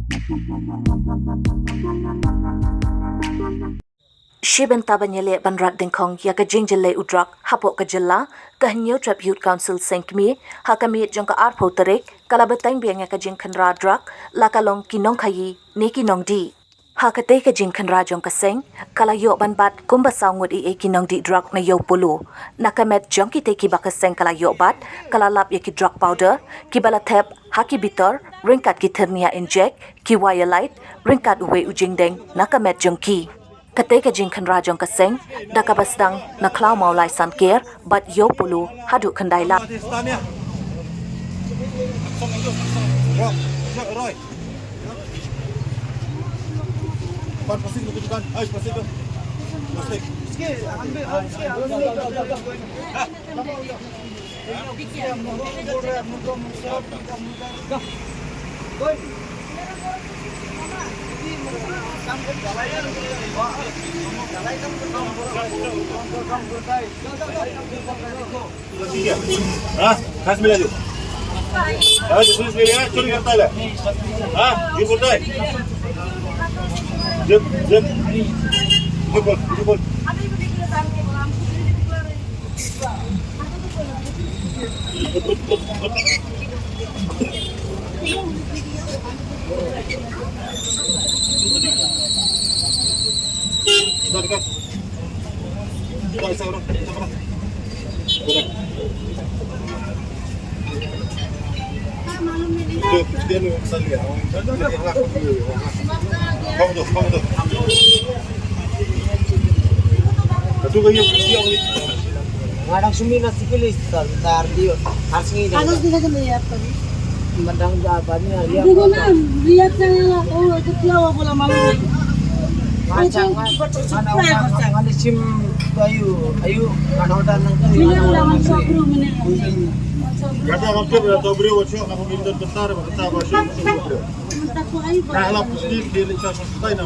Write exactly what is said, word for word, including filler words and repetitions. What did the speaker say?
Shi bynta ban ïaleh ban rat dyngkhong ïa ka jingjyllei u drok hapoh ka jylla, ka Hynñiewtrep Youth Council Seng Kmie, ha ka miet jong ka arphew tarik, ka la bteng biang ïa ka jingkhynra drok, la ka long ki nongkhaïi ne ki nongdih. Ha katei ka jingkhynra jong ka seng, ka la ïoh ban bat kumba saw ngut eiei ki nongdih drok na Ïewpolo. Na ka met jong kitei kiba ka seng ka la ïoh bat, ka la lap ïa ki drok powder, kiba la thep ha ki bitor, ryngkat ki thyrnia injek, ki wire light, ryngkat uwei u jingdeng na ka met jong ki. Katei ka jingkhynra jong ka seng, da kaba sdang na Khlaw Mawlai Sanker, bad Ïewpolo haduh Khyndailad. हाँ, खास मिला दो। हाँ, तो पुलिस मिलेगा, चोरी करता है। हाँ, झूठ बोलता है। जब, जब, झूठ बोल, झूठ बोल। Nga dang sumina sikili tar tar dio. Har sngi dang. Kagus di lagi melihat tadi. Mandang ja bani hari. Itu guna lihat saya lah. Oh, itu dia bola malu. Macam mana? Mana sim ayu ayu. Mana udah nang tu. Ini udah masuk room ini. Kata waktu dah tahu beri waktu aku minta besar, kata aku sih. Mentah ku ayu. Nah, lah pasti dia lihat saya.